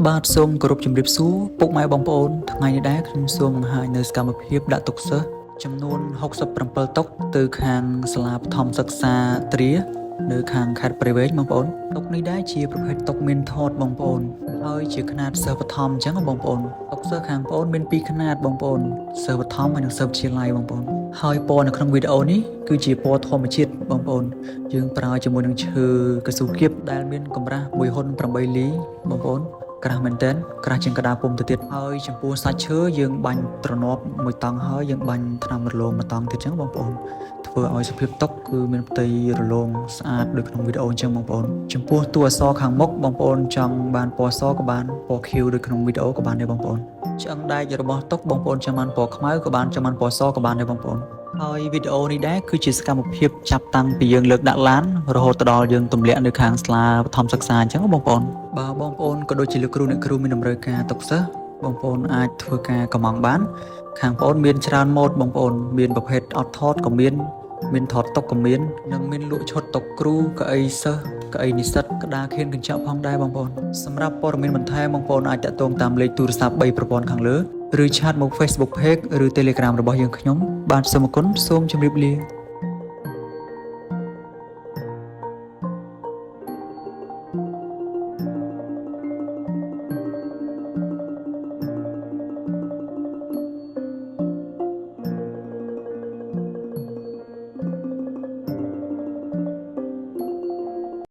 បាទសូមគោរពជម្រាបសួរពុកម៉ែបងប្អូនថ្ងៃនេះដែរខ្ញុំសូមបង្ហាញនៅសកម្មភាពដាក់តុសិស្សចំនួន67តុទៅខាងសាលាបឋមសិក្សាទ្រានៅខាងខេត្តព្រៃវែងបងប្អូនតុនេះដែរជាប្រភេទតុមានថតបងប្អូនហើយជាຂະຫນាតសិស្សបឋមអញ្ចឹងបងប្អូនតុសិស្សខាងបងប្អូនមានពីរຂະຫນាតបងប្អូនសិស្សបឋមហើយនិងសិស្សវិទ្យាល័យបងប្អូនហើយពណ៌នៅក្នុងវីដេអូនេះគឺជាពណ៌ធម្មជាតិបងប្អូនយើងប្រើជាមួយនឹងឈើកស៊ូគៀបដែលមានកម្រាស់1ហ៊ុន8លីបងប្អូន ក្រាស់មែនទែនក្រាស់ជាងក្តារពុំទៅទៀតហើយចំពោះសាច់ឈើយើងបាញ់ទ្រនាប់មួយតង់ហើយយើងបាញ់ថ្នាំរលោងមួយតង់ទៀតចឹងបងប្អូនធ្វើឲ្យសភាពតុគឺមានផ្ទៃរលោងស្អាតដូចក្នុងវីដេអូអញ្ចឹងបងប្អូនចំពោះតួអក្សរខាងមុខបងប្អូនចង់បានពណ៌សក៏បានពណ៌ខៀវដូចក្នុងវីដេអូក៏បានដែរបងប្អូនឆ្អឹងដែករបស់តុបងប្អូនចង់បានពណ៌ខ្មៅក៏បានចង់បានពណ៌សក៏បានដែរបងប្អូនហើយវីដេអូនេះដែរគឺជាសកម្មភាពចាប់តាំងពីយើងលើកដាក់ឡានរហូតទៅដល់យើងទម្លាក់នៅខាងសាលាបឋមសិក្សាអញ្ចឹងបងប្អូនបើបងប្អូនក៏ដូចជាលោកគ្រូអ្នកគ្រូមានតម្រូវការតុសិស្សបងប្អូនអាចធ្វើការកម្មង់បាន ខាងបងប្អូនមានច្រើនម៉ូដបងប្អូនមានប្រភេទអត់ថតក៏មានមានថតតុក៏មាននិងមានលក់ឈុតតុគ្រូកៅអីសិស្សកៅអីនិស្សិតក្តារខៀនកញ្ចក់ផងដែរបងប្អូនសម្រាប់ព័ត៌មានបន្ថែមបងប្អូនអាចតាក់ទងតាមលេខទូរស័ព្ទ3ប្រព័ន្ធខាងលើឬ chat មក Facebook Page ឬ Telegram របស់យើងខ្ញុំបាទសូមអរគុណសូមជម្រាបលា។